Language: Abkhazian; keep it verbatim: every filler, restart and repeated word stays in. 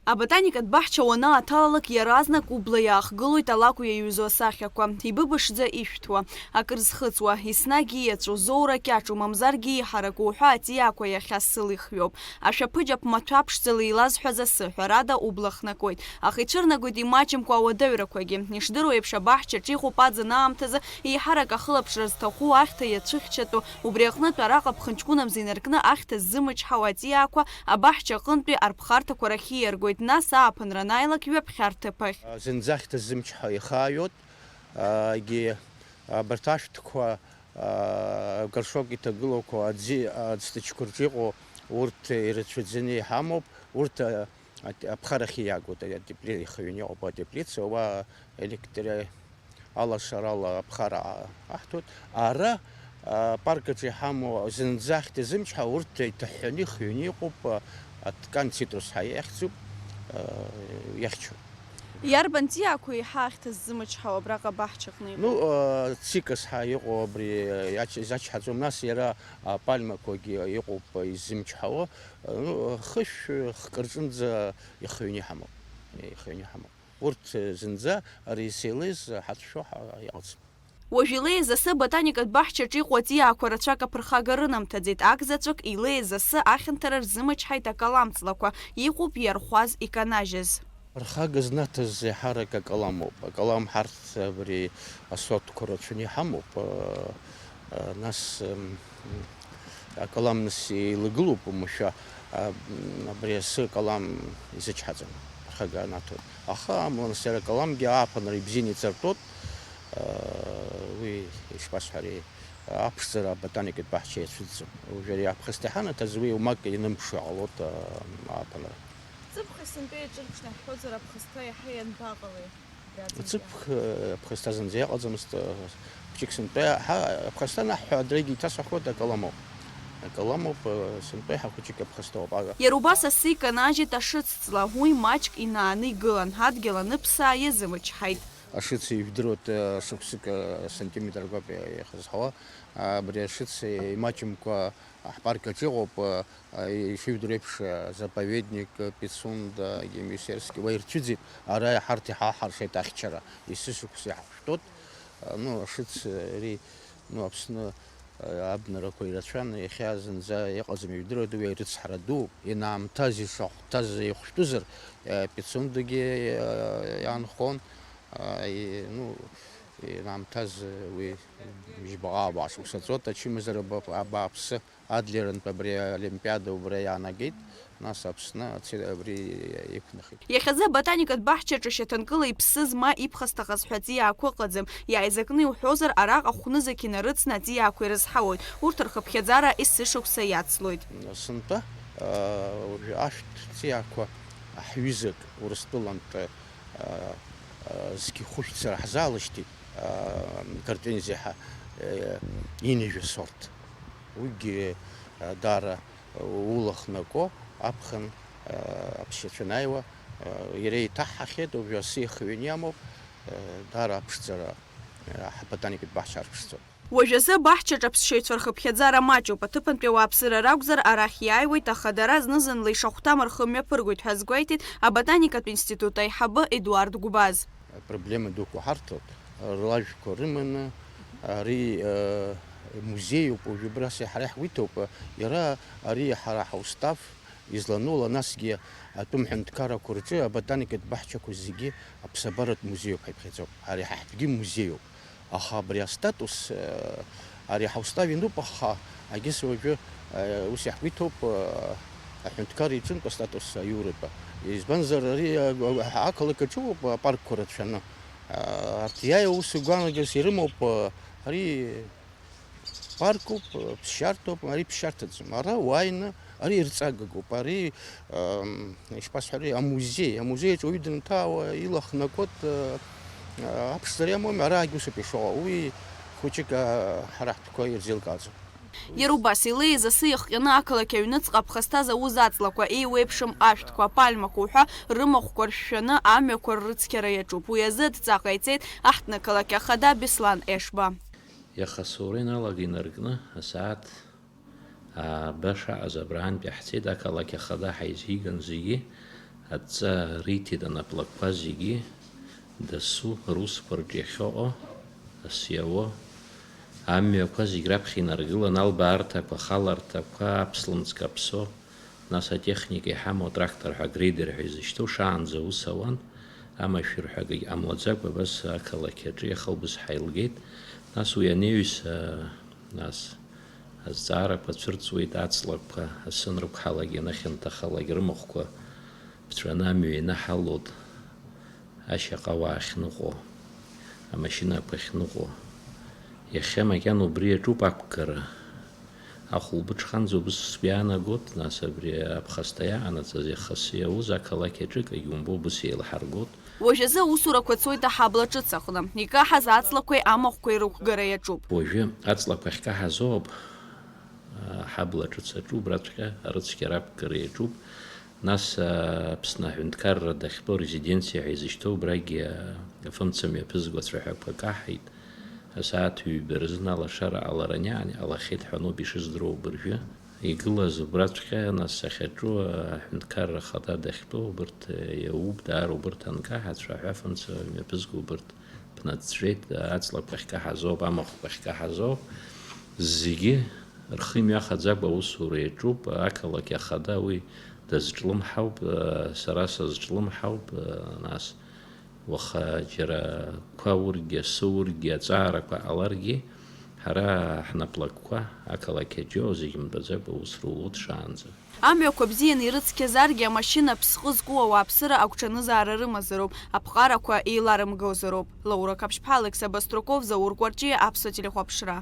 Аботаникатә баҳча уанааҭалалак, иаразнак убла иаахгылоит алакә иаҩызоу асахьақәа, ибыбышӡа ишәҭуа, акыр зхыҵуа, еснагь ииаҵәоу, зоура кьаҿу, мамзаргьы иҳараку уҳәа аҵиаақәа иахьа сылихҩоуп. Ашәаԥыџьаԥ маҭәа ԥшӡала илазҳәаз асы, ҳәарада, убла хнакуеит. Аха ицәырнагоит имаҷымкәа ауадаҩрақәагьы. Ишдыруеиԥш, абаҳчаҿ иҟоуп аӡын аамҭазы еиҳарак ахылаԥшра зҭаху, ахьҭа иацәыхьчатәу, убри аҟнытә араҟа ԥхынҷкәынамза инаркны ахьҭа ззымычҳауа аҵиаақәа абаҳча аҟынтәи арԥхарҭақәа рахь ииаргоит, нас ааԥынра анааилак ҩаԥхьа рҭыԥахь. Зынӡа ахьҭа ззымчҳауа ихааҩоит, егьи абарҭ ашәҭқәа, а, горшок иҭагылақәоу аӡы, аӡҭачқәа рҿы иҟоу, урҭ ирацәаӡаны иҳамоуп, урҭ, а, ат-, аԥхарахь ииагоит, а, атепли-, ихҩаны иҟоуп атеплица, уа електри-, алашарала аԥхара аҳҭоит. Ара, а, апарк аҿы иҳамоу зынӡа ахьҭа зымчҳауа, урҭ иҭаҳәҳәаны ихҩаны иҟоуп, а, аткан цитрус ҳәа иахьӡуп, а, иахьчо. Иарбан ҵиаақәа еиҳа ахьҭа ззымычҳауа абраҟа абаҳчаҟны иҟоу? Ну, а, цикас ҳәа иҟоу абри, а, иач-, изачҳаӡом, нас иара, а, пальмақәагьы иҟоуп, а, иззымчҳауа. А, ну, хышә хкы рҿынӡа ихҩаны иҳамоуп, ихҩаны иҳамоуп. Урҭ, э, зынӡа ари селез ҳацәшәо ҳа-, иҟаӡам. Уажә илеиз асы аботаникатә баҳчаҿы иҟоу аҵиаақәа рацәак аԥырхага рынамҭаӡеит, акзаҵәык илеиз асы ахьанҭара рзымычҳаит акалам ҵлақәа, иҟоуп иархәаз, иканажьыз. Рхага знаҭаз еиҳарак акалам ауп. Акалам ҳарҭ абри асортқәа рацәаны иҳамоуп. Э, э, нас, м, акалам нас еилагылоуп, уамашәа, а, м, абри асы акалам изычҳаӡам, рхага анаҭоит. Аха амала нас иара акаламгьы ааԥынра ибзианы иҵартәоит, а, уи, ишԥасҳәари, аԥшӡара аботаникатә баҳча иацәыӡӡом. Уажәы ари аԥхасҭа иҳанаҭаз уи умак ианымԥшуа иҟалоит, а, ааԥынра. Ҵыԥх сынтәа иаҿырԥшны ҳҳәозар, аԥхасҭа иаҳа ианбаҟалеи? Ҵыԥх, э, аԥхасҭа зынӡа иҟаӡамызт, э, хәыҷык сынтәа, ҳа, аԥхасҭа анаҳҳәа, адырҩегьы иҭасҳәахоит акалам ауп. Акалам ауп, э, сынтәа иаҳа хәыҷык аԥхасҭа ауп. Ага. Иара убас асы иканажьит ашыцҵла, уи маҷк инааны игылан, адгьыл аныԥсаа иазымычҳаит. Ашыц ижәдыруеит, э, шықәсык, э, сантиметрқәак иахызҳауа. Абри ашыц имаҷымкәа ҳпарк аҿы иҟоуп, э, ишыжәдыруа еиԥш, э, заповедник, э, Пицунда, Гемисерски, уа ирцәыӡит, ара ҳарҭ иҳаҳаршеит ахьчара, есышықәса иаҳ-, Тот, а, ну, ашыц, э, ри, ну, Аԥсны, э, абнарақәа ирацәан, иахьа зынӡа иҟаӡам, ижәдыруада, уи арыцҳара дууп, инаамҭаз, ишахәҭаз ихәшәтәызар, э, Пицундагьы, э, иаанхон, а, и-, ну, инаамҭаз, э, уи жәбаҟа-ааба шықәса ҵуеит, ачымазара ба-, абааԥсы. Адлерынтә абри аолимпиада убра иаанагеит, нас Аԥсны аци-, абри иқәнахит. Иахьазы аботаникатә баҳчаҿы шьаҭанкыла иԥсы зма иԥхасҭахаз ҳәа аҵиаақәа ыҟаӡам. Иааизакны иуҳәозар, араҟа хәнызақь инарыцны аҵиаақәа ирызҳауеит. Урҭ рхыԥхьаӡара есышықәса иацлоит. Сынтәа, а, уажәы ашәҭ ҵиаақәа ҳҩызак Урыстәылантәи, а, а, зқьи хәышәтә сара ҳзаалышьҭит, а, гортензиа ҳәа, э, инажәа сорт. Уигьы, а, даара улахнако аԥхын, а, аԥсшьацәа анааиуа, а, иара еиҭаҳҳахьеит, уажәы асы ихҩаны иамоуп, а, даара аԥшӡара, а, ҳботаникатә баҳча арԥшӡоуп. Уажәазы абаҳчаҿ аԥсшьаҩцәа рхыԥхьаӡара маҷуп, аҭыԥантәи ауааԥсыра ракәзар, арахь иааиуеит, аха дара зны-зынла ишахәҭам рхы мҩаԥыргоит ҳәа азгәеиҭеит аботаникатә институт аиҳабы Едуард Гәбаз. Апроблема дуқәа ҳарҭоит, рлажәқәа рыманы, ари, э, музеиуп, уажәы абра ҳара иаҳгәеиҭоуп, иара ари ҳара ҳаустав изланоула, насгьы атәым ҳәынҭқаррақәа рҿы аботаникатә баҳчақәа зегьы аԥсабаратә музеиуп ҳәа иԥхьаӡоуп. Ари ҳа ҳтәгьы музеиуп. Аха абри астатус, э, ари ҳаустав иануп, аха егьыс уажәы, э, ус иаҳгәеиҭоуп, э, аҳәынҭқар иҿынтә астатус аиуратәы. Избанзар, ари, э, ақалақь аҿы ыҟоуп апаркқәа рацәаны. Э, арҭ иааиуа ус игәаанагаз ирымоуп, э, ари паркуп, э, ԥсшьарҭоуп, ари ԥсшьарҭаӡам. Ара уааины, ари ирҵагагоуп, ари, ам, ишԥасҳәари, амузеи, амузеи аҿы уаҩы дынҭаауа илахнакуеит, э, э, аԥшӡара иамоуми, араагьы усоуп ишыҟоу, уи хәыҷык, э, ҳара ҳтәқәа ирзеилкааӡом. Иара убас илеиз асы иахҟьаны ақалақь аҩныҵҟа аԥхасҭа зауз аҵлақәа, еиуеиԥшым ашәҭқәа, апальмақәа уҳәа рымахәқәа ршәшәаны амҩақәа ррыцқьара иаҿуп. Уи азы адҵа ҟаиҵеит аҳҭнықалақь ахада Беслан Ешба. Иаха асоура иналага инаркны асааҭ ааба шаҟаз абраантә иаҳцеит, ақалақь ахада ҳаизиган зегьы, Адҵа риҭеит анаплакқәа зегьы, дасу русқәа рҿы иахьыҟоу, асиао, амҩақәа зегь раԥхьа инаргылан, албаарҭақәа, ахаларҭақәа, аԥслымӡ каԥсо, нас атехника иҳамоу атрактор ҳәа агрейдер ҳәа изышьҭоу шаанӡа аус ауан, амашәыр ҳәа акгьы ҟамлаӡакәа абас ақалақь аҿы иахылбыз ҳаилгеит, нас уи анаҩс, а, нас азҵаарақәа цәырҵуеит, аҵлақәа, асы анрықәҳалак, ианахьанҭахалак, рымахәқәа ԥҵәаны амҩа ианаҳалоит, ашьаҟауаа ахьныҟәо, амашьынақәа ахьныҟәо. Иахьа макьана убри иаҿуп ақәгара. Ахәылбыҽханӡа убыс сгәы иаанагоит, нас абри аԥхасҭа иаанаҵаз иахыс иауз ақалақь аҿы акгьы умбо убыс еилаҳаргоит. Уажәазы аусурақәа цоит аҳабла ҿыц аҟны. Икаҳаз аҵлақәеи амахәқәеи рықәгара иаҿуп. Уажәы аҵлақәа ахькаҳаз ауп, аҳабла ҿыц аҿы убраҵәҟьа арыцқьара ақәгара иаҿуп. Нас, Аԥсны аҳәынҭқарра дахьтәоу арезиденциа ҳәа изышьҭоу убрагьы, афымца мҩаԥызго ацәаҳәақәа каҳаит. Асааҭ ҩба рзын алашара ҟалараны иаан иҟалахьеит ҳәа ноуп ишыздыруа убыржәы. Игылаз убраҵәҟьа, нас, сахьаҿу аҳәынҭқарра ахада дахьтәоу убырҭ иауп, даара убырҭ анкаҳа, ацәаҳәа афымца мҩаԥызго убырҭ ԥнаҵәҵәеит, аҵлақәа ахькаҳаз ауп, амахәқәа ахькаҳаз ауп. Зегьы рхы имҩахаӡакәа аусура иаҿуп, ақалақь ахада уи дазҿлымҳауп, сара сазҿлымҳауп, нас уаха џьара қәа ургьы, асы ургьы, аҵаарақәа ҟаларгьы, ҳара ҳнаплакқәа ақалақь аџьоу зегь мтәаӡакәа аус рулоуп шаанӡа. Амҩақәа бзианы ирыцқьазаргьы, амашьына ԥсҟы зку ауааԥсыра агәҽанызаара рымазароуп, аԥҟарақәа еиларымгозароуп. Лаура Қаԥшьԥҳа, Алықьса Баструков, Заур Кәарҷиа, Аԥсуа телехәаԥшра.